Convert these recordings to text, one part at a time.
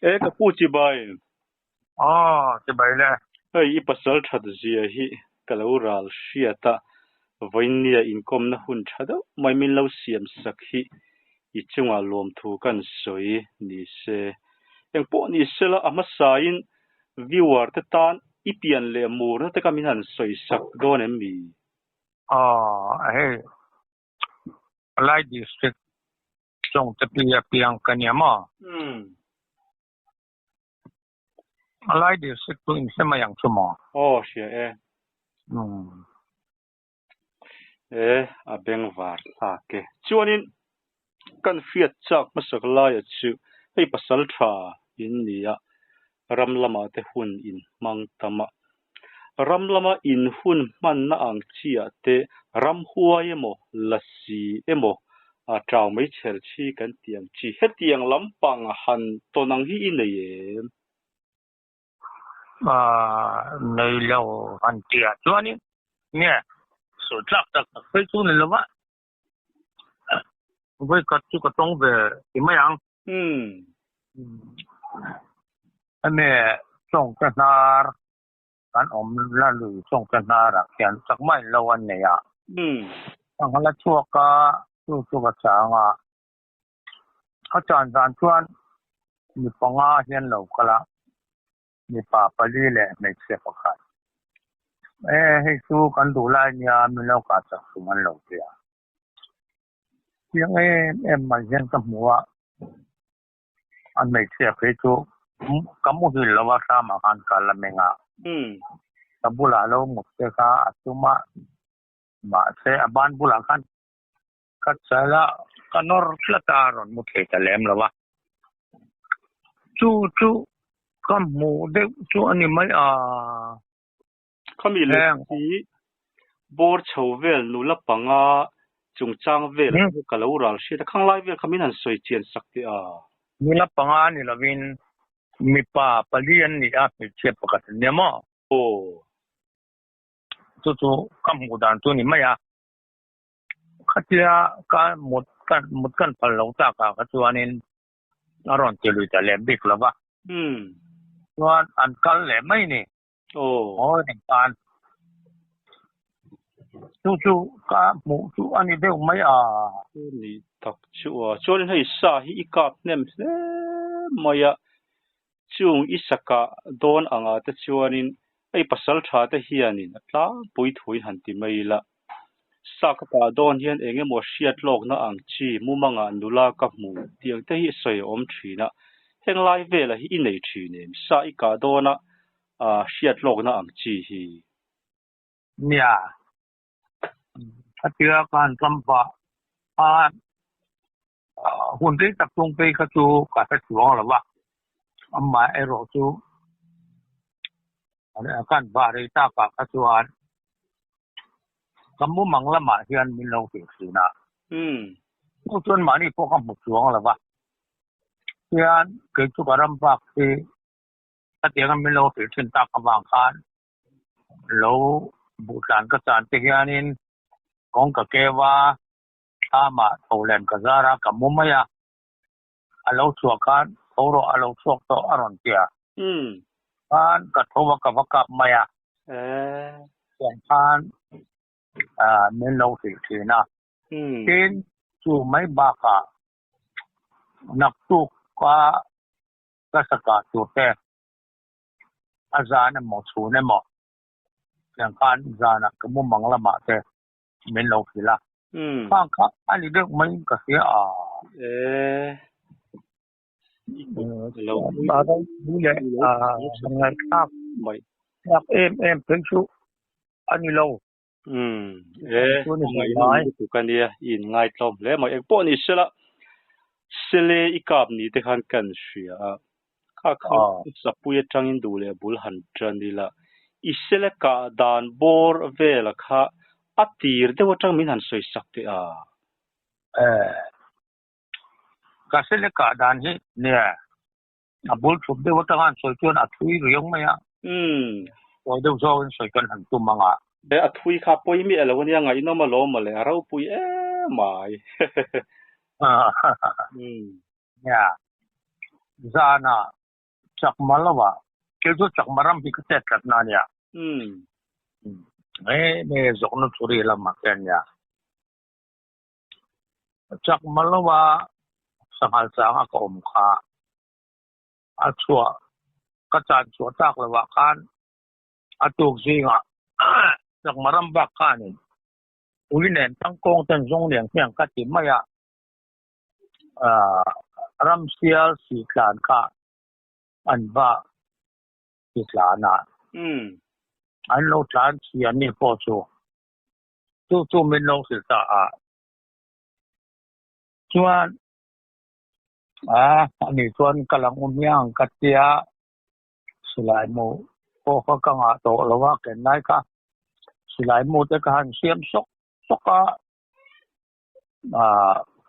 E ka pu chibai. Aw chibai le. Hei i pasal that zia hi ka lo ral hriat a, vawinia inkawmna hun tha deuh mai min lo siam sak hi i chungah lawmthu kan sawi ni se. Engpawh ni sela a hmasain viewer te tan i pian leh murna te kha min han sawi sak dawn em mi? Aw hei Lai District Chawngte pi a piang ka nia maw? Umm. Lai District chu in hre mai ang chu maw? Aw hria e. Umm. E a bengvar thlak e. Chuanin kan hriat chak hmasak laia chu hei pasal tha in nia ram lamah te hun in hmang tam a. Ram lama in hun hmanna ang chiah te ramhuai emaw lasi emaw a tau mai chher chi kan tih ang chi. Hetiang lampang han tawn ang hi i nei em? Nei lo han tih ah chuanin nge sawi tlak tak tak phei chu ni lova vawikhat chu ka tawng ve ti mai ang. Hemi Chawngte hnar kan awm la lui Chawngte hnarah khian chakma in lo an nei a. Ang la chhuak a, chu chu ka chang a. Ka chan zan chuan mi panga hian lo kal a, mipa pali leh hmeichhia pakhat. E hei chu kan duh lai nia min lo kah chak sum an lo ti a. Chiang em em mai hian ka hmu a, a hmeichhia phei chu ka muhil lo a hramah khan ka la meng a, ka bulah lo mut te kha a tum a, mahse a ban bulah khan ka chal a, ka nawr tlat a, a rawn mu thei ta lem lo a. Chu chu ka hmuh deuh chu a ni mai a. Khami leh hi bawr chho vel nula panga chungchang vel ka lo ral hriat a, khang lai vel kha min han sawi chian sak teh a. Nula panga ni lovin mipa pali an ni a, hmeichhia pakhat an nia maw? Aw. Chu chu ka hmuh dan chu ni mai a, khatia ka mut kan mut kan phal lo tak ah kha chuanin a rawn ti lui ta lem bik lo va. Chuan an kal leh mai ni. Aw. Ngawi reng tan. Chu chu ka hmuh chu a ni deuh mai a. Ni tak chu a. Chuanin hei sa hi i kap hnem hle mai a. Chung i sakah dawn angah te chuanin hei pasal tha te hianin a tlangpui thuin han ti mai ila. Sa ka tah dawn hian eng emaw hriat lawkna ang chi mumangah nula ka hmu tiang te hi sawi a awm thin a. Heng lai velah hi i nei thin em? Sa i kah dawna hriat lawkna ang chi hi. Nia, khatia ka han ṭam pah a, hun rei tak chung phei kha chu ka hre chuang lo va, amaherawh chu kan vah rei takah kha chuan ka mumang lamah hian min lo hrilh thin a, chu chuan mahni pawh ka hmu chuang lo va, tihian kei chu ka ram bak hi khatianga min lo hrilh thin tak avang khan lo buhtlan ka chan te hianin kawng ka keu a, Thlamah tho lem ka zar a, ka mu mai a, a lo chhuah khan tho rawh a lo chhuak tawh a rawn ti a. Khan ka tho a ka va kap mai a. Tiang khan min lo hrilh thin a. Tin, chu mai bakah naktuk a ka sakah tur te a zan emaw chhun emaw tiang khan zanah ka mumang lamah te min lo hrilh a. Khang kha a ni deuh mai ka hria a. Lo leh ngaihthlak thlak em em phei chu a ni lo. E ngaihnawm lutuk a nia i inngaithlawm hle mai. Engpawh ni sela sele i kap ni te khan kan hria a. Kha kha sapui atangin duh leh bul han tan ila i sele kah dan bawr vela kha a tir deuh atang min han sawi sak teh a. Ka sele kah dan hi nia a bul thup deuh atanga han sawi chuan a thui riau mai a. Sawi deuh zawkin sawi chuan han tum ang a. A thui kha pawi miah lo ania ngaihnawm alawm mawle a ropui emai. Nia zana. Chakma lova kei chu Chakma ram hi ka chet tlat na a nia. He me zawkna churi lamah te a nia. Chakma lova sanghal changa ka awm kha a chhuah ka chan chhuah tak lovah khan a tuk zingah Chakma ram bak khanin ui nen tangkawng ten zawng lian hian ka ti mai a. Ramsial sih tlan kha an va ti tlan a, an lo tlan chi an ni pawh chu chu chu min lo hrilh ta a. Chuan a ani chuan ka lang awm hiang ka tia silai mu pawh kha ka ngah tawh lo a ken lai kha silai mu te ka han siam sawk sawk a.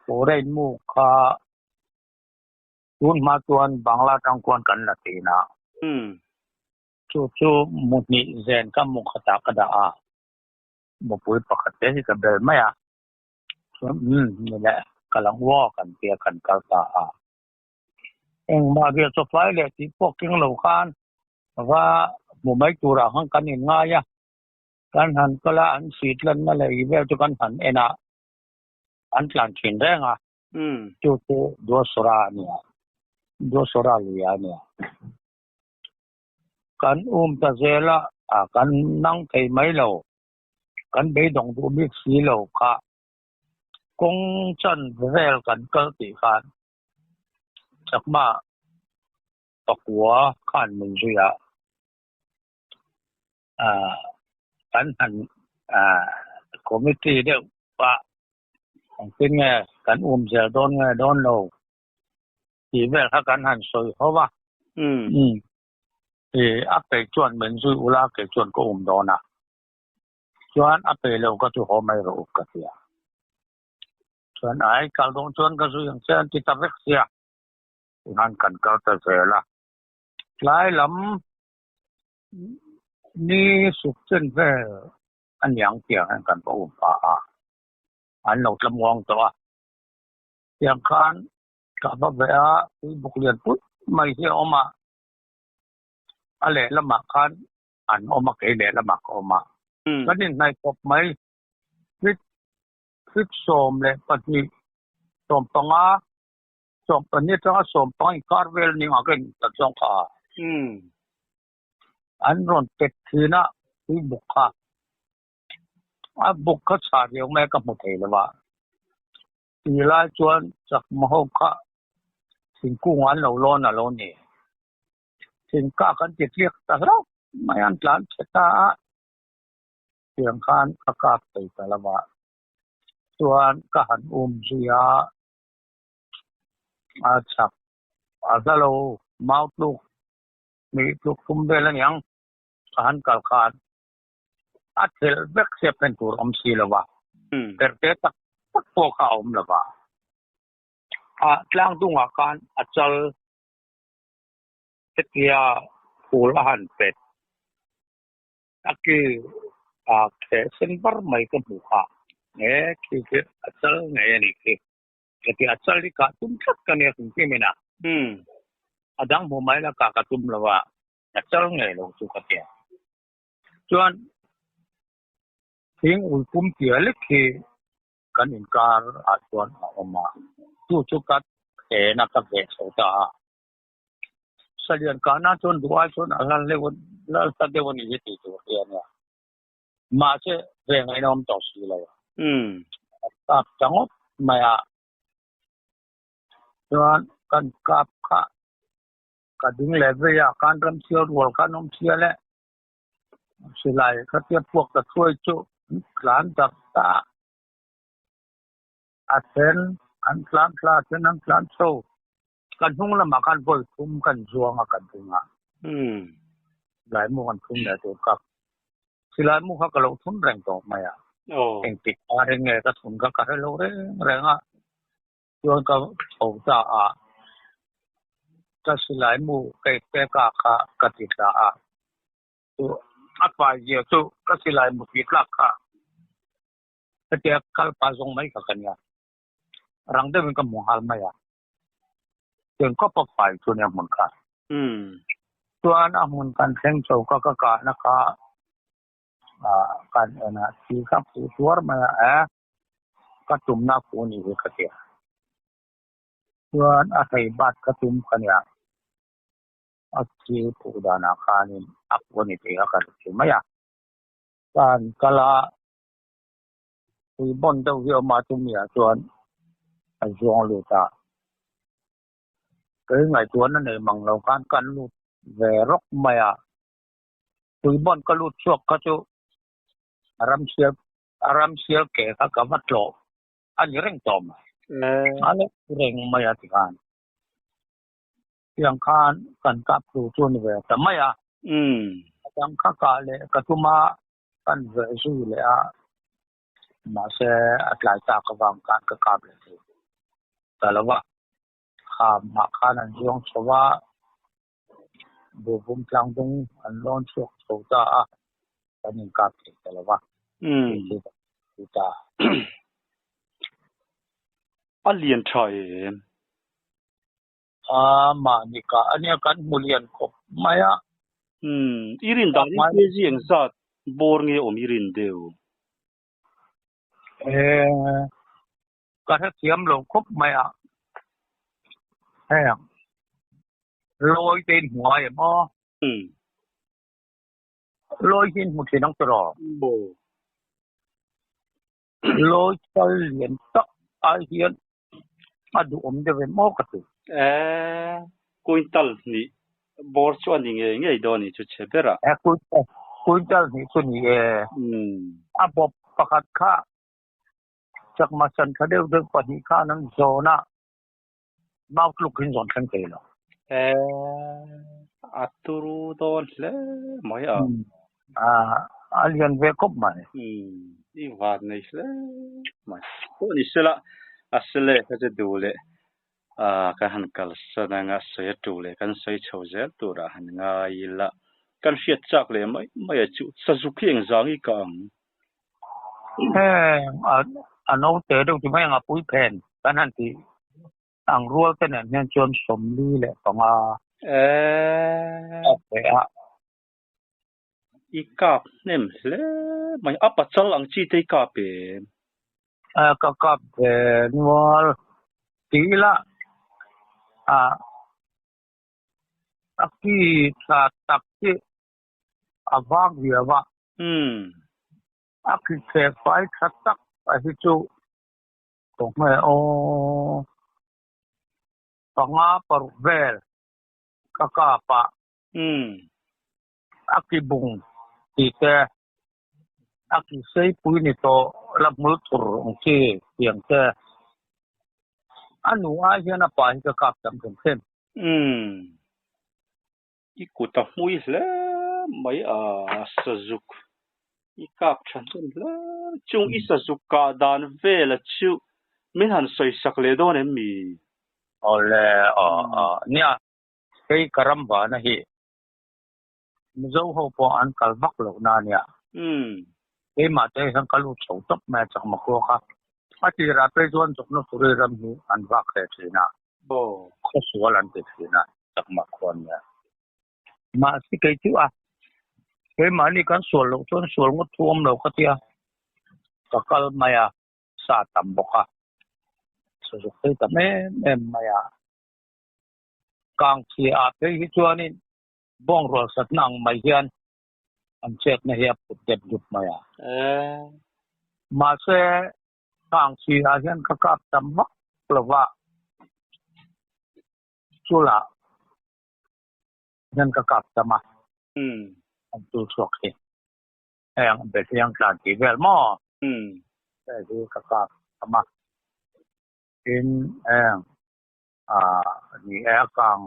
Foreign mu kha tun hma chuan Bangla tang khuan kan la thin a. Chu chu mu hnih zen ka mu khatah ka dah a, mupui pakhat te hi ka bel mai a. Chuan umm ni le ka la ngua kan tia kan kal ta a. Engmah biak chawfai leh tih pawh keng lo khan va hmu mai turah khan kan inngai a. Kan han kal a, an seat lanna leh ih vel chu kan han en a, an tlan thin reng a, chu chu Duasawra a nia, Duasawra luia a nia. Kan um ta zel a, kan nang thei mai lo, kan beidawng duh bik si lo kha kawng chan vel kan kal tih khan Chakma pakua khan min zui a. Kan han committee deuh pah engtin nge kan um zel dawn nge dawn lo tih vel kha kan han sawi ho a. A peih chuan min zui ula kei chuan ka um dawn a, chuan a peih lo ka chu haw mai rawh u ka ti a. Chuan ai kal dawn chuan ka zui ang che an ti ta vek sia, tihian kan kal ta zel a. Tlai lam Ni suk chen vel a niang tiang hian kan va um pah a, an lo tlamuang tawh a. Tiang khan ka va ve a, tui buk lian pui mai hi a awm a, a lehlamah khan an awm a, kei lehlamah ka awm a. Kan inhnaih khawp mai, feet feet 12, 15 12 atanga 15 inkar vel ni ang ka intan chuang kha a. An rawn pet thin a, tui buk kha. A buk kha chhah riau mai a ka hmu thei lo va. Ti lai chuan chakma ho kha thingkung an lo lawn a lo ni. Thingkak an ti tliak ta hlauh mai an tlan chhe ta a. Tiang khan ka kap thei ta lo va. Chuan ka han um zui a. A chak a za lo mau tluk mi tluk thum vel a niang a han kal khan a thelh vek siap pen tur awm si lo va, perte tak tak pawh kha a awm lo va. A tlang dungah khan a chal hetia phul a han pet a ki a kheh sen var mai ka hmu kha nge khi khi a chal ngei a nih khi. Ka ti a chal hi kah tum tlat ka nia kum kim in a. A dang hmu mai la kah ka tum lo a, a chal ngei lo chu ka ti a. Chuan thing ul pum tia lek hi kan inkar ah chuan a awm a, chu chu ka thlen a ka veh chho ta a. Salian kahna chuan duh ai chuan a hlan deuh a hla deuh a nih hi tih tur hi a nia. Mahse ve ngaihna awm tawh si lo. A kap ta ngawt mai a. Chuan kan kap kha ka ding leh vei a, kan ram sial rual khan awm sial e. Silai kha tia puak ta thuai chu an tlan tak ta a. A then an tlan thla, a then an tlan chho. Kan hnung lamah khan vawi thum kan zuang a kan ding a. Silai mu kan thum leh tur kha. Silai mu kha ka lo thun reng tawh mai a. Engtik a reng nge ka thun kha ka hre lo reng reng a. Chuan ka tho ta a. Ka silai mu kei peka kha ka ti thla a. Chu a fai zia chu ka silai mu ti tlak kha. Hetia kal pah zawng mai kha ka nia. Rang deuhin ka hmu nghal mai a. Tiang khawp a fai chu nia hmun kha. Chuan a hmun kan thleng chho ka ka kahna kha kan en a, thi kha phuh tuar mai a, e ka tumna phuh ni hi ka ti a. Chuan a thei bat ka tum kha nia, a thi phuh danah khanin a phuh a ni tih kha ka hre thei mai a. Kan kal a, pui bawn deuh hi a awm a, chumi ah chuan a zuang lut a. Kei ngaihtuahna nei mang lo khan kan lut ve rawk mai a, Tuibawn ka lut chhuak kha chu a ram sial a ram sial ke kha ka va tlawh a ni reng tawh mai. A lo reng mai a tikhan tiang khan kan kap tur chu a ni ve ta mai a. A dang kha kah leh ka tum a, kan ve zui leh a, mahse a tlai tak avang khan ka kap leh thei ta lo va. Khamah khan an zuang chho a, Buhvum tlangdung an lawn chhuak chho ta a, kan inkap thei ta lo va, tih chu kan hmu ta. A lian tha em? A mahni kah a nia, kan hmu lian khawp mai a. I rin dan in kg engzat bawr nge awm i rin deuh? Ka hrethiam lo khawp mai a, heng lawi te in hmu ngai em aw? Lawi hi in hmu thin ang tiraw? Lawi chal lian tak ai hian a duhawm deuh em aw ka ti. Quintal hnih bawr chu a ni ngei ngei dawn a ni chu chhe ber a. Quintal hnih chu ni e. A bawp pakhat kha Chakma chan tha deuh deuh pahnih khan an zawn a, mau tluk in zawn thleng thei lo. A turu dawn hle mai a. A lian ve khawp mai. I van nei hle mai. Pawh ni sela, a sele kha chu duh leh kan han kalsan anga sawi a tu leh kan sawi chho zel turah han ngai ila. Kan hriat chak leh mai mai a chu sazuk hi engzang i kah ang? Heng a naute deuh chu mai anga pui phen kan han tih ang rual te nen hian chuan 45 a pe a. I kap hnem hle mai. A pachal ang chi te i kap em? Ka kap ve nual ti ila a ki tha tak hi a vak viau a. A khi fai tha tak a hi chu khawnge aw panga paruk vel ka kap a. A ki bung tih te a ki seipui ni tawh la hmul thur ang chi tiang te a nu ai hian a pa hi ka kap tam hrim hrim. I kut a hmui hle mai a, sazuk i kap tha hnem hle. Chung i sazuk kah dan vela chu min han sawi sak leh dawn em mi? Awle aw nia, hei ka ram vana hi Mizo ho pawh an kal vak loh na nia. Keimah te hian ka lut chho tawp mai a chakma khua kha. A tirah phei chuan Chawknasuri ram hi an vak hle thin a, khawsual an ti thin a chakma khua nia. Mahse kei chu a, keimahni kan sual loh chuan sual ngawt thu awm lo ka tia, ka kal mai a, sa tam bawk a, sazuk phei tam em em mai a. Kangchhia ah phei hi chuanin bawng rual satna ang mai hian an chetna hi a put dep dup mai a. Mahse, Kangchhia ah hian ka kap tam vak lo va, chulah hian ka kap tam a, an tul chhuak hi. Heng Bethlehem tlan tih vel maw? Hei hi ka kap tam a. Tin, heng ni e a kang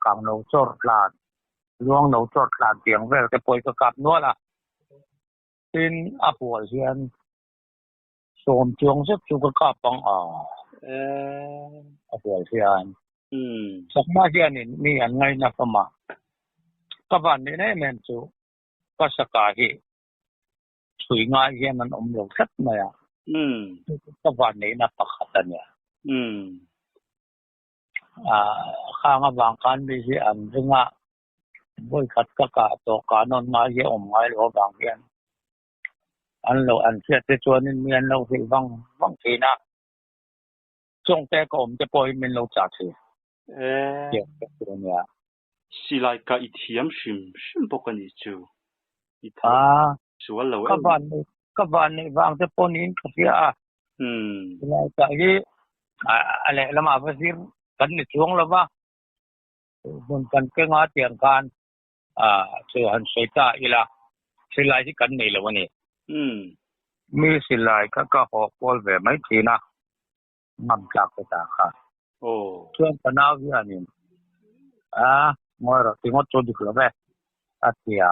kang no chawr tlan luang no chawr tlan tiang vel te pawh hi ka kap nual a tin a pual hian sawm chuang zet chu ka kap ang a a pual hian chakma hianin mi an ngaina hlawm a ka van nih em em chu ka saka hi chhui ngai hian an awm lo tlat mai a. Ka van neihna pakhat a nia. Khang avang khan mi hi an ring a. Vawi khat ka kah tawh kah nawn ngai hi a awm ngai loh avang hian an lo an hriat te chuanin mi an lo hrilh vang vang thin a, chawngte ka awm te pawhin min lo chah thin. Tiang te chu a nia. Silai kah i thiam hrim hrim bawk a nih chu. I tho sual lo em? Ka van neih vang te pawh niin ka hria a. Silai kah hi a lehlamah va zir kan ni chuang lo va. Hmun kan kenga tiang khan chu han sawi ta ila, silai hi kan nei lo a ni. Mi silai kha ka haw kual ve mai thin a, ngam tlak te ta kha. Chuan ka nau hianin a ngawi rawh ti ngawt chu dik lo ve a ti a,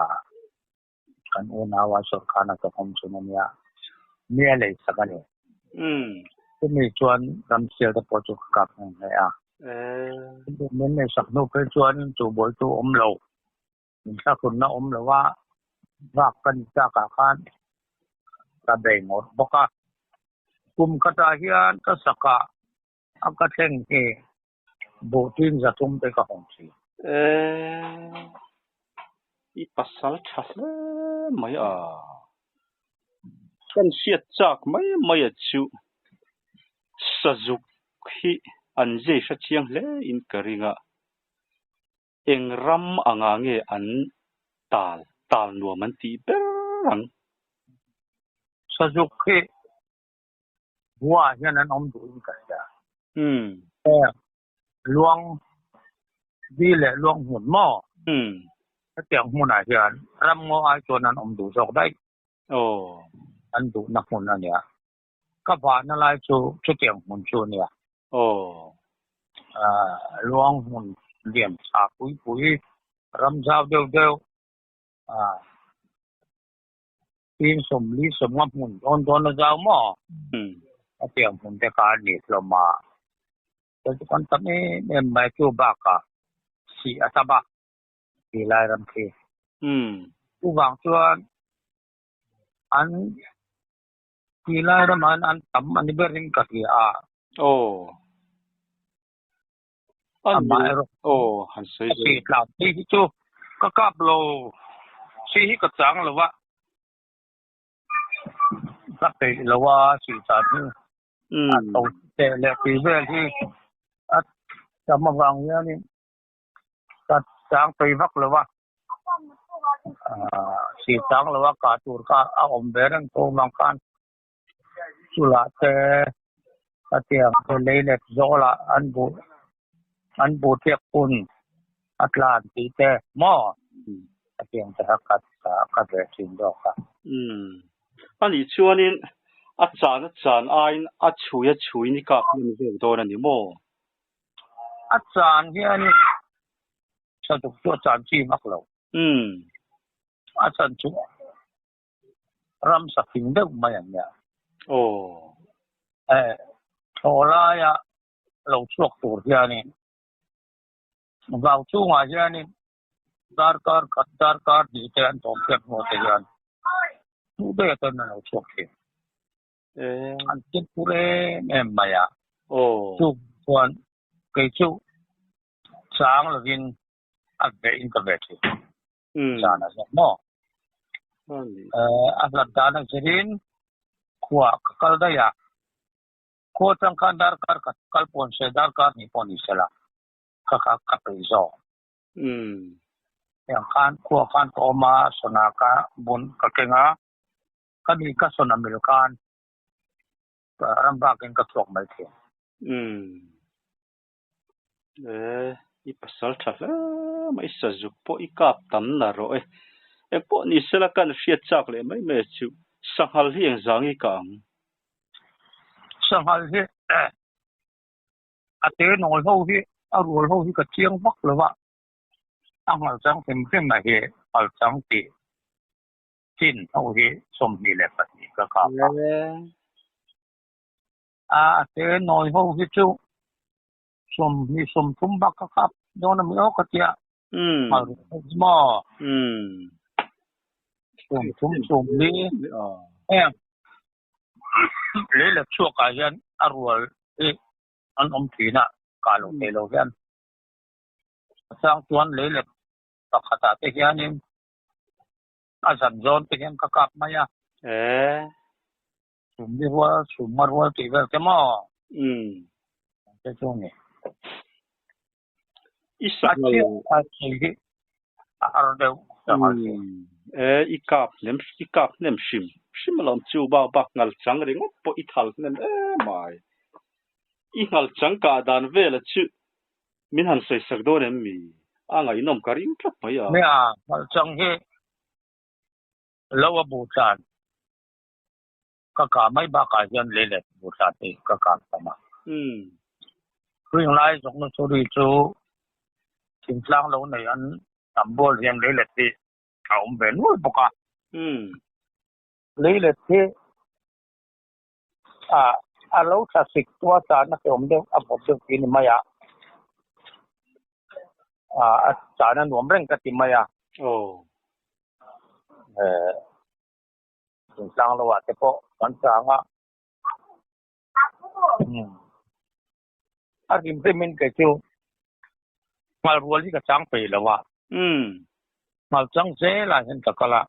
kan unau a sawrkharna ka awm chhun a nia, mi a lei sak a ni. Chumi chuan ramsial te pawh chu ka kap nghe nghe a. Min lei sak hnu phei chuan chu buaitu awm lo, min thlahrunna awm lo a, vak ka ni takah khan ka bei ngawt bawk a. Kum khatah hian ka sakah a ka thleng hi buhtin zathum te ka hawng thin. Eee, i pasal tha hle mai a, kan hriat chak mai mai a chu Sazuk hi an zai hre chiang hle in ka ring a, eng ram anga nge an tal tal nuam an tih ber ang? Sazuk hi Bua hian an awm duhin ka hria. Luang di leh luang hmun maw? Hetiang hmunah hian ramngaw ai chuan an awm duh zawk daih. An duhna hmun a nia. Ka vahna lai chu chutiang hmun chu a nia. Luang hmun lian tha pui pui, ram zau deuh deuh, Tin sawmli sawmnga hmun dawn dawn a zau maw? A tiang hmun te kha a ni hlawm a. Chu chu kan tam em em mai chu bakah sih a tam a ti lai ram khi. Chuvang chuan an ti lai ramah hian an tam a ni berin ka hria a. Amaherawh a si tlang phei hi chu ka kap lo, si hi ka chang lo a, ka peih lo a si chan hi a to teh leh tui vel hi a tam avang hianin ka chang peih vak lo a, si chang lo a kah tur kha a awm ve reng tho avang khan Chulah te a tiang te lei let zawlah an buh an buh tliak hun a tlan tih te maw a tiang te kha ka ka ve thin zawk a. Umm. Anih chuanin a chan a chan aiin a chhui a chhui ni kap hman zawk dawn a ni maw? A chan hian tha duk chu a chan chi vak lo. Umm. A chan chu Ramsa fing deuh mai an nia. Aw. Eh, thaw laia lo chhuak tur hianin vau chungah hianin darkar khat darkar hnih te an thawm hriat hmuh te hian duh ber ten an lo chhuak thin. Eh. An tir pur em em mai a. Aw. Chu chuan kei chu chang lovin a veh in ka veh thin. Zan a zawk maw? A hlat dan a zirin khua ka kal daih a, khua atang khan darkar khat kal pawh ni se, darkar hnih pawh ni se la, ka kha ka peih zawk. Tiang khan khua khan ka awm a, sawna ka bun ka keng a, ka ni ka sawna mil khan ram bakin ka chhuak mai thin. Eh, i pasal tha hle mai sazuk pawh i kap tam na rawh e. Eng pawh ni sela kan hriat chak leh mai mai chu sanghal hi eng zang i kah ang? Sanghal hi a te nawl ho hi a rual ho hi ka chiang vak lo va, a nghal chang hrim hrim a hi nghal chang tih chin ho hi 22 ka kap a. A te nawi ho hi chu 20 30 bak ka kap dawn a mi aw ka tia. Hmal ru ho hi maw? 30 20 heng lei let chhuak ah hian a rual hi an awm thin a, kah loh theih loh hian. A chang chuan lei let Pakhatah te hianin a zan zawn te hian ka kap mai a. E. Sumli rual, summa rual tih vel te maw? Umm. Te chu a ni. I sangal. A thei hi a har deuh sangal hi. Umm. E, i kap hnem, i kap hnem hrim hrim alawm chu bak bak ngal chang ringawt pawh i thal hnem em mai. I ngal chang kah dan vela chu Min han sawi sak dawn em mi? A ngaihnawm ka ring tlat mai a. Nia, Ngalchang hi lo a bu tlan ka kah mai bakah hian lei leh bu tlan hi ka kah tam a. Ring lai zawkna chu ri chu thingtlang lo nei an tam bual hian lei let hi a awm ve nual bawk a. Lei let hi A a lo tla sik tua chahna te awm deuh a vawt deuh tih a ni mai a, a a chahna nuam reng ka ti mai a. Aw. Eh thingtlang lo ah te pawh kan chang a. Umm a rim rim in kei chu nghal rual hi ka chang peih lo a. Umm. Nghal chang zel ah hian ka kal a.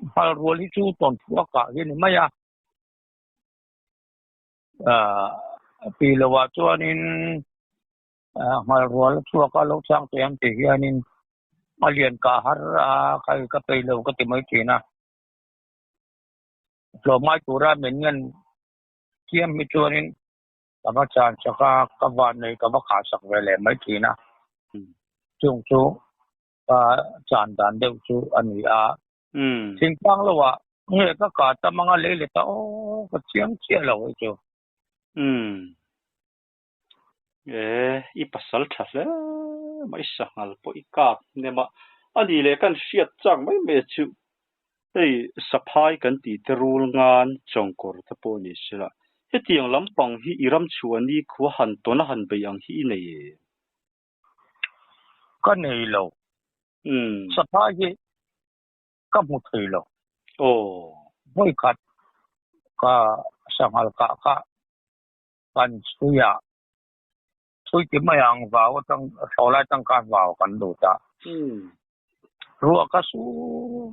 Nghal rual hi chu tawn thuak ah hi a ni mai a, aah pi lo ah chuanin aah nghal rual a chhuak a lo chang thei ang tih hianin a lian kah har a khai ka peih lo ka ti mai thin a, tlawmngai tura min ngen chiam hi chuanin ka va chan sak a, ka van nei ka va khah sak ve leh mai thin a, chung chu ka chan dan deuh chu a ni a. Thingtlang lo ah nge ka kah tam anga lei let a aw ka chiang chiah lo hei chu. Umm. E, i pasal tha hle mai sanghal pawh i kap hnem a, a ni leh kan hriat chak mai mai chu hei saphai kan tih te rul ngan chawngkawr te pawh ni sela hetiang lampang hi i ram chhuah ni khua han tawn a han bei ang hi i nei em? Ka nei lo. Saphai hi ka hmu thei lo. Vawi khat ka sanghal kah kha kan chhui a, chhui ti mai ang vau atang thlawh lai atang khan vau kan lut a. Ruah ka su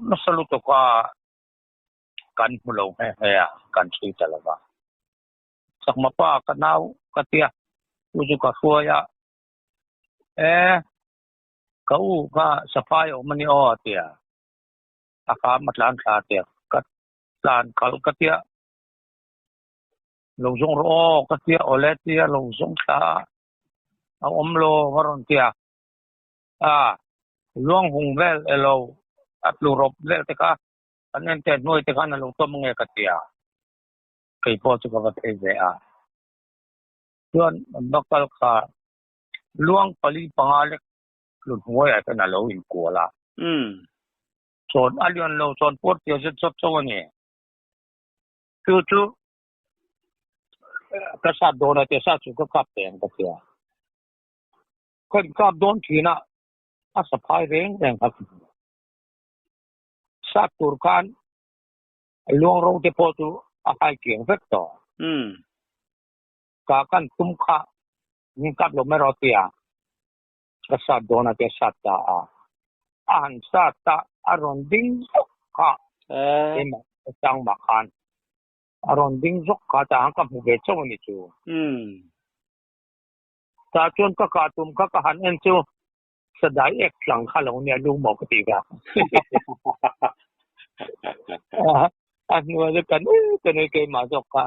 nasa lutuk a, kan hmu lo nghe nghe a, kan chhui ta lo va. Chakma pa ka nau ka tia chu chu ka hruai a e ka u kha saphai a awm a ni aw a tia a kham a tlan thla a tia ka tlan khalh ka tia lo zawng rawh aw ka tia awle tia lo zawng thla a a awm lo a rawn tia a luang hung vel elo a tlu rawp vel te kha kan en teh hnuai te khan a lo tawm nge ka tia. Kei pawh chu ka va phei ve a. Chuan bakal kha luang pali panga lek tlu hnuaiah chuan a lo inkual a. Chawn a lian lo, chawn puar tia zet zawt chauh a ni. Chu chu ka sat dawn a tia sa chu ka kap teh ang ka tia. Ka inkap dawn thin a, a sa phai reng reng kha ka hmu. Sat tur khan Luang ro te pawh chu a hai kiang vek tawh. Ka kan tum kha min kap lo mai rawh tia ka sat dawn a tia sat ta a. A han sat ta a rawn ding zawk kha keimah ka chang mah khan a rawn ding zawk kha tah khan ka hmu ve chauh a ni chu. Tah chuan ka kah tum kha ka han en chu Sadai ek tlang kha lo nia lu maw ka ti va. A hnuai chu ka nui ka nui keimah zawk kha.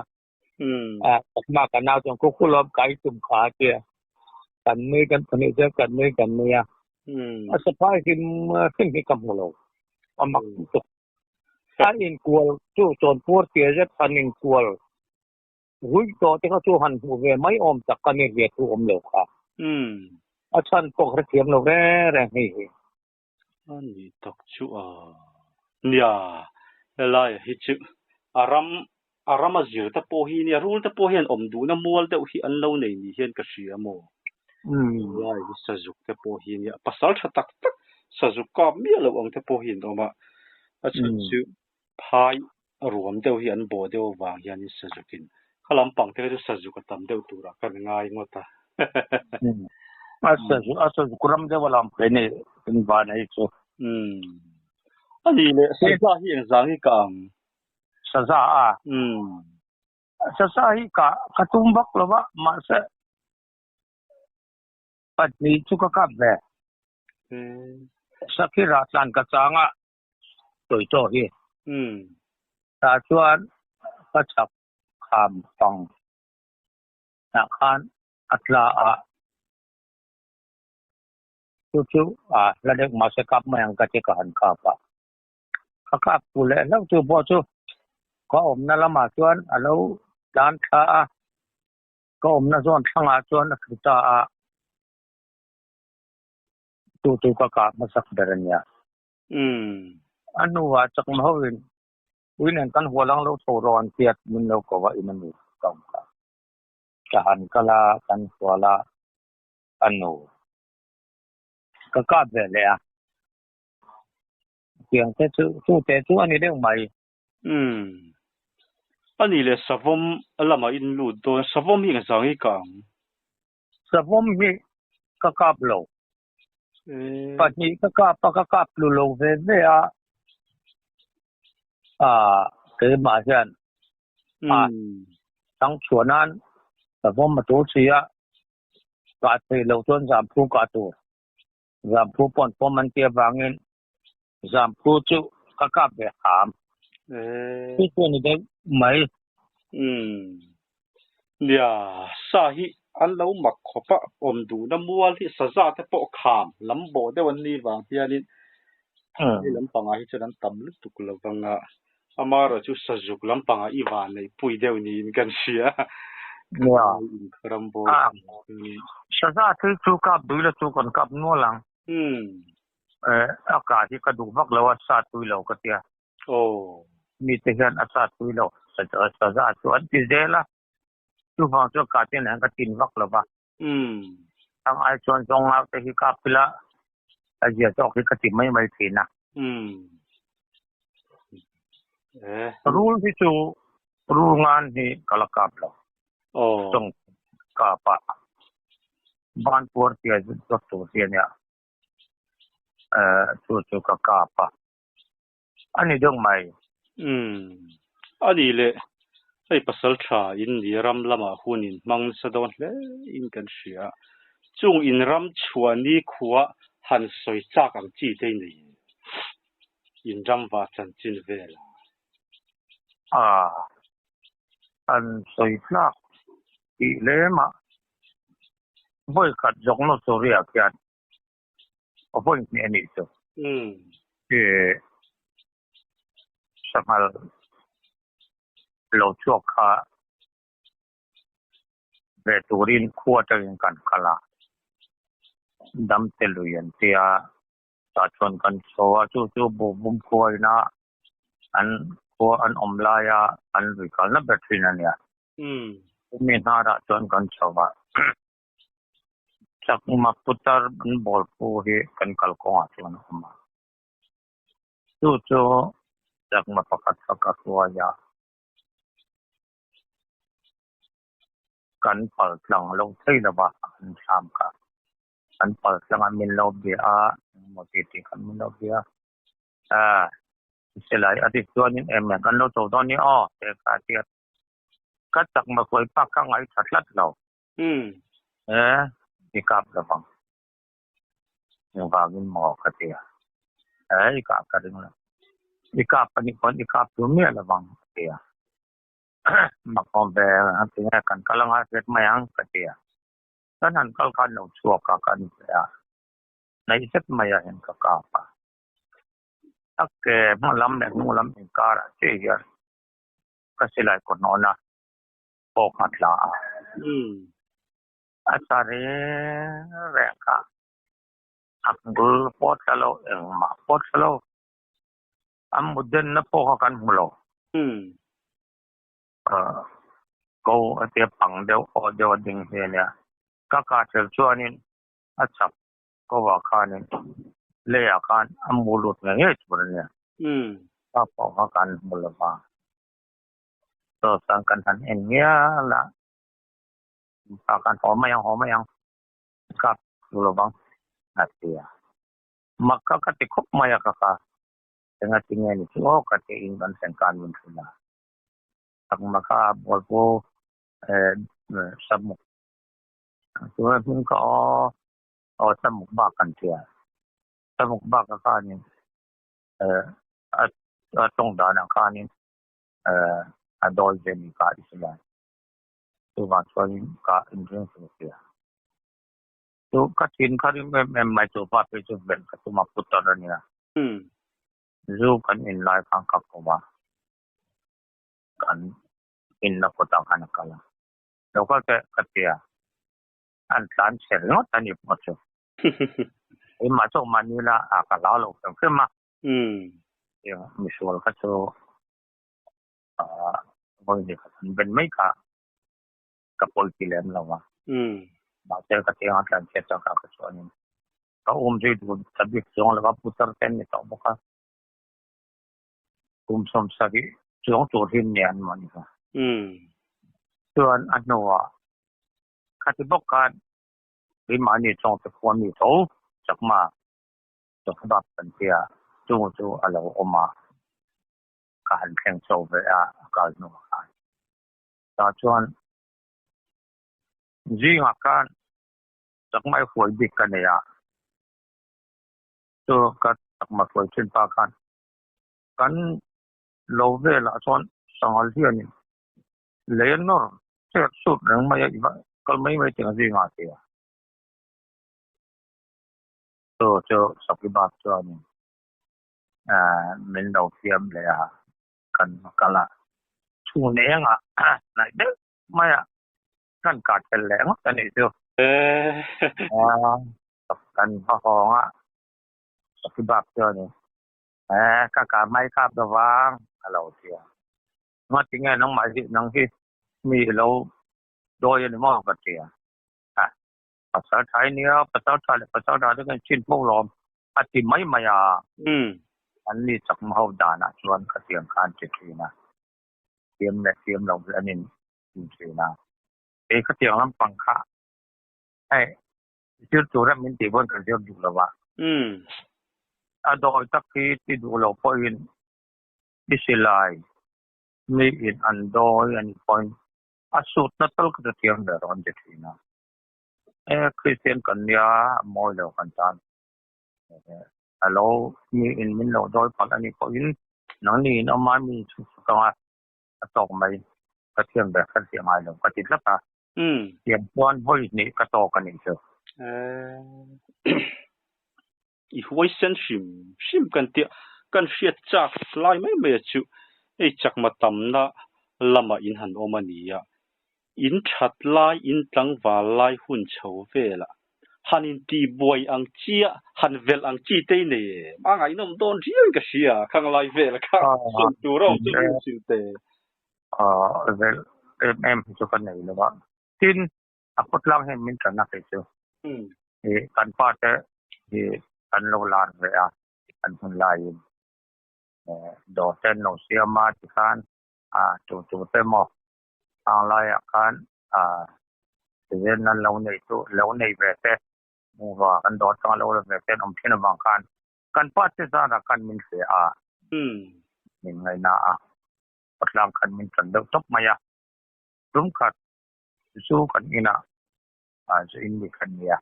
Takma ka nau chuan khuku lawm kai tum kha a tia. Kan nui kan pahnih chuan kan nui kan nui a. A saphai hrim hrim hi ka hmu lo. A mak lutuk. A inkual chu chawnpuar tia zet an inkual Ruih tawh te kha chu han hmuh ve mai awm tak ka ni ve thu awm lo kha. A chhan pawh ka hrethiam lo reng reng hei hi. A ni tak chu a. Nia, helai hi chu a ram a ram a zir te pawh hi nia, rul te pawh hian awm duhna mual deuh hi an lo nei ni hian ka hria maw. Helai hi sazuk te pawh hi nia, pasal tha tak tak sazuk kap miah loh ang te pawh hi an awm a, a chhan chu phai ruam deuh hi an bawh deuh avang hianin sazukin kha lampang te kha chu sazuk a tam deuh turah kan ngai ngawt a. A sazuk a sazuk ram deuh a lam phei ni. In van hei chu. Umm. A nih leh saza hi engzah nge ka ang? Saza a? Umm. Saza hi ka ka tum vak lo va, mahse pahnih chu ka kap ve. Sakhi rah tlan ka chang a, sawi tawh hi. Umm. Tah chuan ka chak kham pang ah khan a tla a. Chu chu a hla deuh mahse kap mai ang ka ti ka han kap a. Ka kap tu leh hlauh tu pawh chu ka awmna lamah chuan a lo tlan thla a, ka awmna zawn thlangah chuan a thu ta a. Chu chu ka kah hmasak ber a nia. A hnuah chakma hoin ui nen kan hual ang lo tho rawh an tiat min lo ko a in a nu ka awm kha. Ka han kal a, kan hual a, a nu ka kap ve leh a. Tiang te chu chu te chu a ni deuh mai. Umm. A nih leh savawm lamah in lut dawn. Savawm hi engzang hi ka ang? Savawm hi ka kap lo. Pahnih ka kap a, ka kap tlu lo ve ve a. Aaa keimah hian a changchhuah nan savawm a tul si a, kah theih loh chuan zamphu kah tur. Zamphu pawh an pawm an tih avangin zamphu chu ka kap ve ham. Chu chu a ni deuh mai. Umm. Nia, sa hi an lo mak khawp a, awm duhna mual hi saza te pawh kham lam bawh deuh an nih vang hianin hei lampangah hi chuan an tam lutuk lo vang a, amaherawh chu sazuk lampangah i van neih pui deuh niin kan hria. Nia. Ram bawr. Saza thil chu kap dui la chu kan kap nual ang. A kah hi ka duh vak lo a, sa tui lo ka tia. Aw. Mite hian a sa tui lo saza chu an ti zel a, chuvang chuan kah te nen ka tin vak lo va. Ang ai chuan zawng ngau te hi kap ila a zia zawk hi ka ti mai mai thin a. Rul hi chu rul ngan hi ka la kap lo. Tawng kap a ban puar tia zawt tur hi a nia. Chu chu ka kap a. A ni deuh mai. Umm. A nih leh, hei pasal tha in ni ram lamah hun in hmang nasa dawn hle in kan hria. Chung in ram chhuah ni khua han sawi chak ang chi te nei in ram va chanchin vel a. Ah. An sawi tlak tih lemah vawi khat zawk nawr tur riah khian a vawi hnih a nih chu. Ih sanghal lo chhuak kha ve turin khua atangin kan kal a, damte lui an tia tah chuan kan chho a, chu chu buhbum khua ina an khua an awm laia an lui kalna ber thin a nia. Chumi hnarah chuan kan chho a. Chakma putar an bawl pu hi kan kalkawngah chuan a awm a. Chu chu chakma pakhat kha ka hruai a. Kan pal tlang lo thei lo va, an thlam kha. Kan pal tlang a min lo bia a, engemaw ti tih khan min lo bia a. Silai a ti chuanin em em kan lo cho dawn ni aw te kha a ti a. Ka chakma hruai pak kha ngaithla tlat lo. E, i kap lovang. Engvangin maw ka ti a. E, i kah ka ring lo. I kap a nih pawn i kap tur miah lovang ka ti a. Mak awm ve a ti nge kan kal anga hriat mai ang ka ti a. Kan han kal khan lo chhuak a kan ve a. Hnaih zet mai ah hian ka kap a. A ke hma lam leh hnung lam inkarah chiah hian ka silai kaw hnawn a. pawh kha tla a. A sa reng reng kha a bul pawh tla lo, engmah pawh tla lo. A mutdenna pawh kha kan hmu lo. Ko a tia pang deuh aw deuh a ding hi a nia. Ka kah tel chuanin a chak kovah khanin leiah khan a mu lut ngei ngei tur a nia. Kha pawh kha kan hmu lo va. Chaw chuan kan han en ngial a, pa khan haw mai ang haw mai ang kap duh lovang a ti a. Mak kha ka ti khawp mai a ka kha. Enga ti nge ni chu aw ka ti in kan thlen khan min hrilh a. Chakma kha Bawlpu Samuk tuna hming kha aw aw Samuk bak kan tia. Samuk bak a khanin a tawng danah khanin a dawi ve ni kha i hrilh a. Chuvang chuanin ka inring thei sia. Chu ka thin kha rim em em mai chu pa phei chu belh ka tum a putar a nia. Zu kan in lai khan ka pawm a, kan inna kawtah khan a kal a. Lo kal teh ka ti a, an tlan chhe ringawt a ni pawh chu. Keimah chauh mah ni ila a ka hlau lo hrim hrim a. Misual kha chu vawi ni khat an ben mai kha ka pawi ti lem lo a. Mahse ka tiang a tlan chhiat chak ah ka chuanin ka um zui duh ta bik chuang lo a, putar te an ni tawh bawk a. Kum 70 chuang tur hi nia an mah ni kha. Chuan a hnuah khati bawk khan keimahni chawngte khua mi tho Chakma Chawkbak kan tia chung chu a lo awm a. Ka han thleng chho ve a, a kal hnuah khan. Tah chuan zingah khan chakma i hruai bik ka nei a, chu ka chakma hruai thin pa khan kan lo velah chuan sanghal hianin lei a nawr chet sut reng mai a, i va kal mai mai tih ang zingah a ti a. Chu chu Sakibat chuanin min lo fiam leh a. Kan kal a, chhun engah hnaih deuh mai a kan kah tel leh ngawt a nih chu. Kan va hawng a, Sakibak chuan ka kah mai kap lo vang a lo ti a. Ngatinge nangmah hi nang hi mi i lo dawi a ni maw ka ti a. Pasal tha i nia, pasal tha leh pasal tha te kan chin fo lawm a ti mai mai a. An ni chakma ho danah chuan khatiang khan ti thin a, thiam leh thiam lo hi an in in thin a. Kei khatiang lampang kha hei zir tura min tih pawn kan zir duh lo a. A dawi tak hi ti duh lo pawhin i silai mi in an dawi a nih pawhin a sutna tal kha chu thiam ve rawh an ti thin a. E Kristian kan nia mawi lo kan tan a lo mi in min lo dawi palh a nih pawhin nangni in awm a mi chu chhuk anga a tawk mai ka thiam ber kha hria ngai lo ka ti tlat a tiang chuan vawi hnih ka tawk a nih chu. I huaisen hrim hrim kan tia kan hriat chak lai mai mai a chu hei chakma tamna lamah in han awm a ni a, in that lai in tlangval lai hun chho velah han in tih buai ang chia han velh ang chi te i nei em? A ngaihnawm dawn riau in ka hria khang lai vel kha sawi tur a awm chu min hrilh te. Velh em em hi chu ka nei lo a, tin a khawtlang hian min tan a kei chu. Kan pa te hi kan lo lar ve a, kan hun laiin dawr te an lo siam a tikhan tu tu te maw hang laiah khan tihian an lo nei chu lo nei ve te bungrua kan dawr atanga lo la ve te an awm thin avang khan kan pa te zarah khan min hria a, min ngaihna a, khawtlang khan min tan deuh tawp mai a, tum khat Zu kan inah zu in mi kan nia,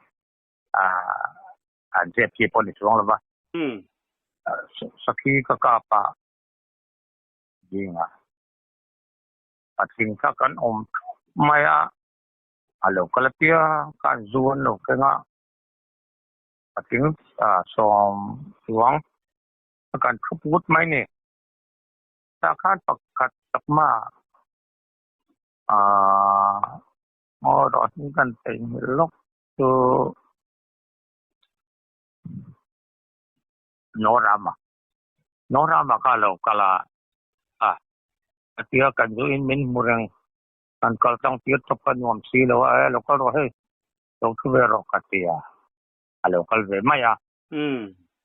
an zep chi pawh ni chuang lova. Sakhi ka kap a zingah patling kha kan awm thup mai a, a lo kal apiang khan zu an lo keng a, patling 10 chuang kan thup ngut mai ni. Tah khan pakhat chakma Aw rawh hi kan theihnghilh lawk chu Norama Norama kha lo kal a a a tia kan duhin min hmu reng kan kal tlang tir tawp ka nuam si lo a e lo kal rawh hei lo thu ve rawh ka ti a a lo kal ve mai a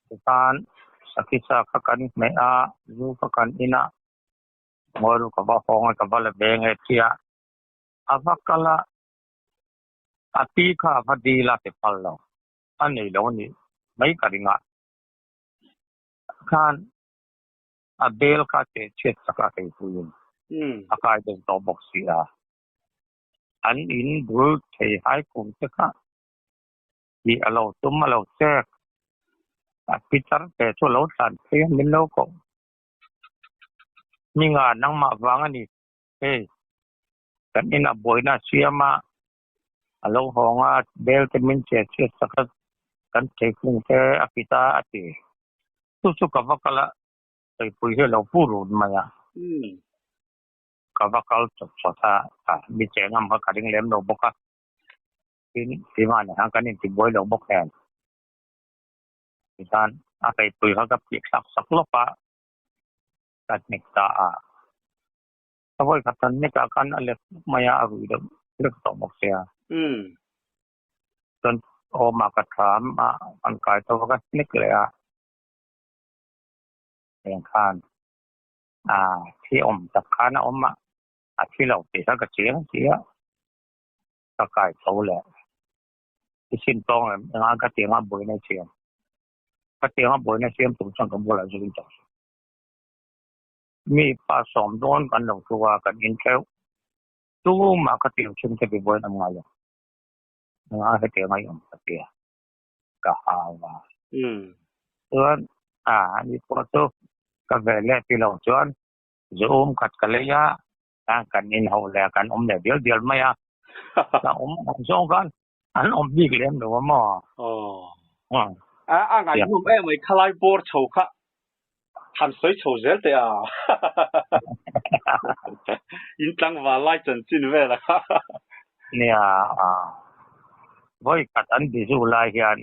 tichuan sakhi sa kha kan hmeh a zu kha kan in a. Ngawi ka va hawng a, ka va la ve nge tia a va kal a, a pi kha a va dil a ti phal lo, a nei lo a nih mai ka ring a. Khan a bel kha cheh chhiat sak a keipuiin a kai deuh tawh bawk si a. An in bul thei hai kum te kha tih a lo tum a lo chek. A pitar te chu a lo tlan phei a min lo koh. Hminga nangmah vang a ni hei kan inah buaina a siam a, a lo hawng a bel te min cheh chhiat sak a kan theikung te a kit a a ti. Chu chu ka va kal a theipui hi a lo pu run mai a. Ka va kal chawt chawt a, mi cheng am kha ka ring lem lo bawk a. Tin, keimah nen khan kan intibuai lo bawk nen. Tichuan a theipui kha ka phih thlak sak lawk a, ka hnek ta a. Ka vawi khat kan hnek ah khan a let hluk mai a, a rui deuh vek tawh bawk sia. Chuan awm ah ka thlam a, an kai tho a ka hnek leh a. Heng khan a thi awm tak khan a awm a, a thi lo tih kha ka chiang si a, ka kai tho leh. I sin tawng em? Engah ka tiang a buaina i siam? Ka tiang a buaina siam tur chuan ka bulah zu in tawh suh. Mi pa sawm dawn kan lo thu a, kan in theuh. Tumah ka tiang chhung te tibuain awm ngai lo. Engah hetiang a i awm ka tia, ka hau a. Chuan a ani pawh chu ka ve leh ti lo chuan zu um khat ka lei a, kan in ho leh kan awm leh dial dial mai a. Ka awm ang zawng khan an awm bik lem lo a maw? Aw. A a ngaihnawm em mai khalai bawr chho kha han sawi chho zel teh a. In tlangval lai chanchin vel a kha. Nia a vawi khat an bizu lai hian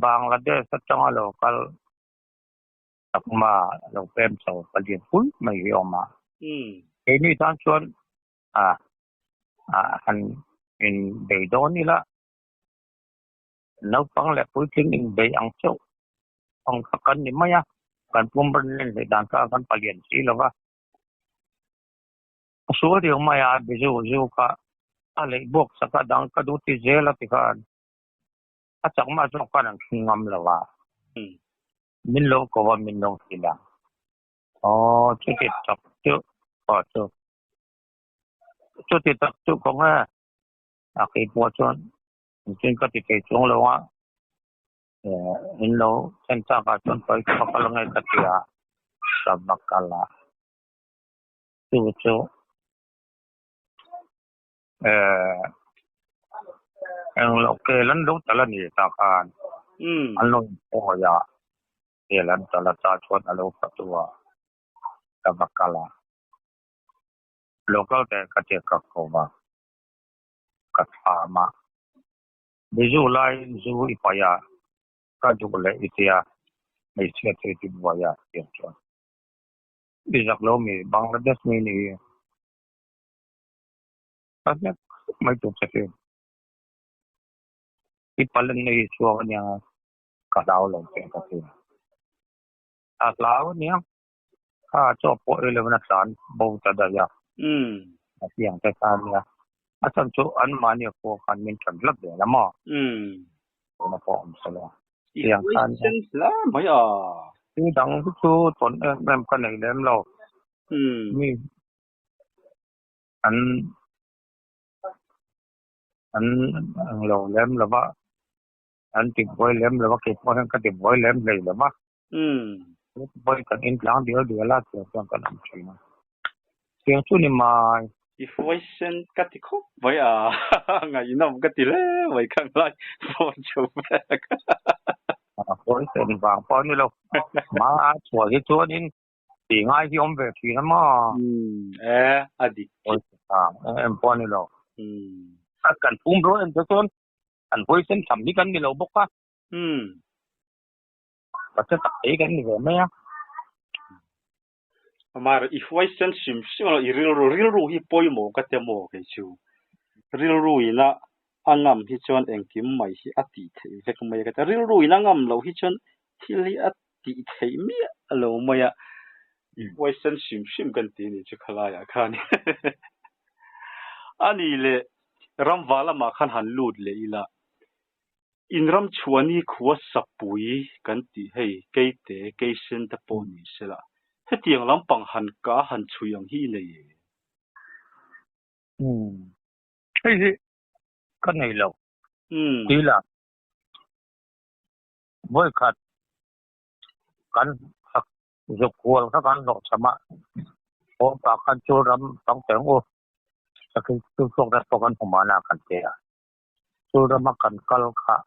Bangladesh atanga lo kal Chakma lo pem chho palian pui mai hi a awm a. Keini tan chuan a han in bei dawn ila naupang leh puitling in bei ang chauh ang kha kan ni mai a, kan pum ran len hlei dan kha kan palian si lo va. A sual riau mai a, bizu zu kha a leih buak sak a, dang ka duh ti zel a ti khan a chakma zawk khan an thlung ngam lo a, min lo ko a min lo hrilh a, aw chuti tak chu aw chu chuti tak chu kawng e a keipawh chuan engtin ka ti thei chuang lo a in lo thlen tak ah chuan pawi ka va kal ange ka ti a ka va kal a chu chu eh englo kel an lo tal a ni tah khan an lo inpawi a kel an tal a tah chuan a lo fatu a ka va kal a lo kal teh ka ti a ka ko va ka thlam a Bizu laiin zu i paih a, ka duh leh i tia, hmeichhia te i ti buai a tiang chuan. I zak lo mi, Bangladesh mi ni hi. Ka hnek mai tur che hi. I palen na hi chhuak ania ka hlau lo che ka ti. A hlau ania, kha chaw pawh ei lovin a tlan bo ta daih a. A tiang te kha ania. A chhan chu anmahni a pawh khan min tan hlat zel a maw? Tuna pawh awm se lo. I huaisen hle mai a. Thil dang hi chu tawn em em ka nei lem lo. Mi an an ang lo lem lo va, an ti buai lem lo va, kei pawh hian ka ti buai lem hlei lo va. Vawi kan intlang dial dial a, tiang chuan kan awm thin a. Tiang chu ni mai. I huaisen ka ti khawp mai a, ngaihnawm ka ti hle mai kha nglai phone chho vek. Huaisen vang pawh a ni lo. Hma a chhuah hi chuanin tih ngai hi awm ve thin a maw? E, a dik chiah. Huaisen vang em em pawh a ni lo. Kan pum rual en te chuan kan huaisen tham hi kan ni lo bawk a. Pathian tak thei kan ni ve mai a. Amar i huaisen hrim hrim a, i rilru rilru hi pawimawh ka ti maw kei chu. Rilru ina a ngam hi chuan engkim mai hi a tih theih vek mai a ka ti a. Rilru ina ngam loh hi chuan thil hi a tih theih miah lo mai a. I huaisen hrim hrim kan ti a nih chu khalaiah khan. A nih leh ramva lamah khan han lut leh ila. In ram chhuah ni khua sapui kan tih hei keite keisen te pawh ni sela hetiang lampang han ka han chhui ang hi i nei e. Umm hei hi ka nei lo tila vawikhat kan zuk hual kha kan hlawh cham a, haw pah khan chu ram pang teng u sakhi chu chhuak dat pawh kan hmu mahna kan ti a, chu rama kan kal kha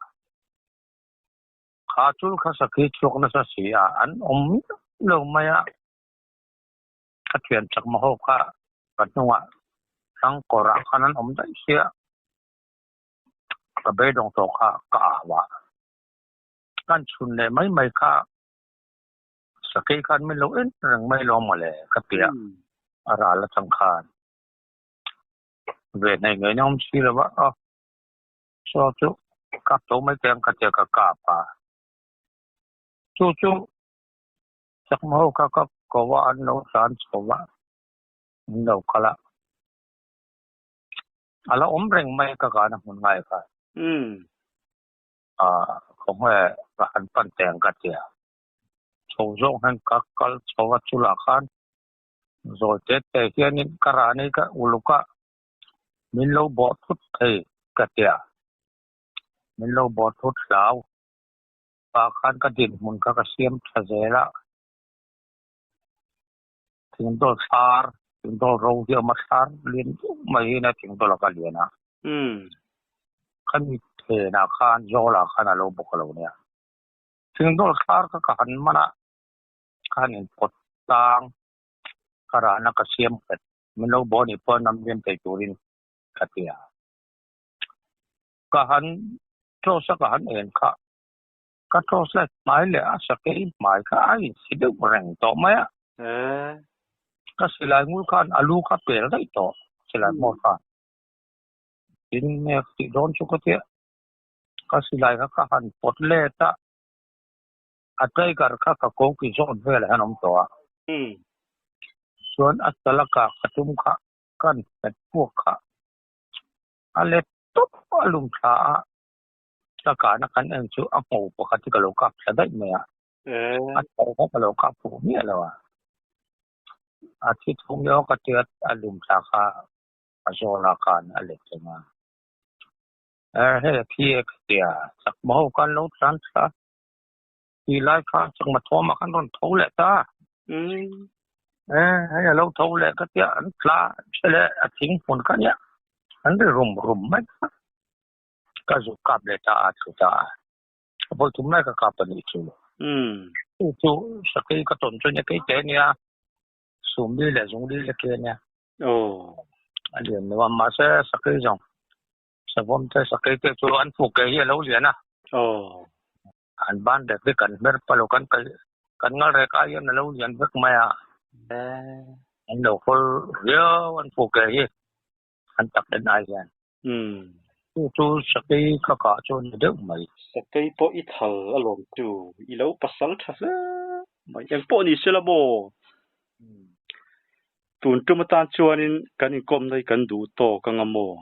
kha chul kha sakhi chhuak nasa si a, an awm miah lo mai a, ka thian chakma ho kha ka hnungah thlang kawrah khan an awm daih sia, ka beidawng tawh kha ka au a, kan chhun leh mai mai kha. Sakei khan min lo en reng mai lo mawle ka ti a, a ral atang khan ve hnei ngei na awm si lo va, aw saw chu kap tho mai teh ang ka ti a ka kap a, chu chu chakma ho kha ka ko a an lo hlan chho va, an lo kal a, a la awm reng mai ka kana hmun ngai khan. Ah khawnge ka han pan teh ang ka ti a, chho zawng hian ka kal chho a chulah khan zawi te te hianin ka rani ka uluk a, min lo bawh thut thei ka ti a, min lo bawh thut hlau pah khan ka dinhmun kha ka siam tha zel a, thingdawl thlar thingdawl ro hi a awm a thlar lian deuh mai hi nia thingdawl a ka lian a. Khami thenah khan zawlah khan a lo bawk a lo nia. Thingdawl thlar kha ka han man a, ka han inpawt tlang, ka rahna ka siam nghet, min lo bawh anih pawh nam liam thei turin ka ti a. Ka han toss a ka han en kha, ka toss lai hmai leh a sakei hmai kha a insi deuh reng tawh mai a. Ka silai ngul khan a lu kha pel daih tawh, silai hmawr khan. Tin nge ka tih dawn chu ka tia. Ka silai kha ka han pawt let a, a tiger kha ka ko ki zawn velah hian a awm tawh a. Chuan a talakah ka tum kha kan hmet puak kha a let tawp a lum thla a, ka kahna kan en chu a ngho pakhat hi ka lo kap thla daih mai a, a tho kha ka lo kap fuh miah lo a, a thi thum leh awk a tia a lum thla kha a zawlah khan a let reng a. Hei a thi e ka ti a, chakma ho khan lo tlan thla ti lai kha chakma thawmah khan rawn tho leh ta. Hei a lo tho leh ka tia an tla hre leh a thing hmun kha nia an ri rum rum mai kha. Ka zuk kap leh ta a thu ta a. Vawi thum lai ka kap a nih chu. Chu chu sakei ka tawn chu nia kei te nia sumli leh zungli leh ke nia. A lian lo a mahse sakei zawng savawm te sakei te chu an fuk ke hi a lo lian a. An ban rek hi kan hmer pah lo kan kaih kan ngal rek ai hian a lo lian vek mai a. An lo hawl riau an fuk ke hi an tak en ai hian. Chu chu sakei ka kah chu a ni deuh mai. Sakei pawh i thal alawm chu i lo pasal tha hle mai. Engpawh ni se la maw? Tun tum atan chuanin kan inkawmna hi kan duh tawk anga maw?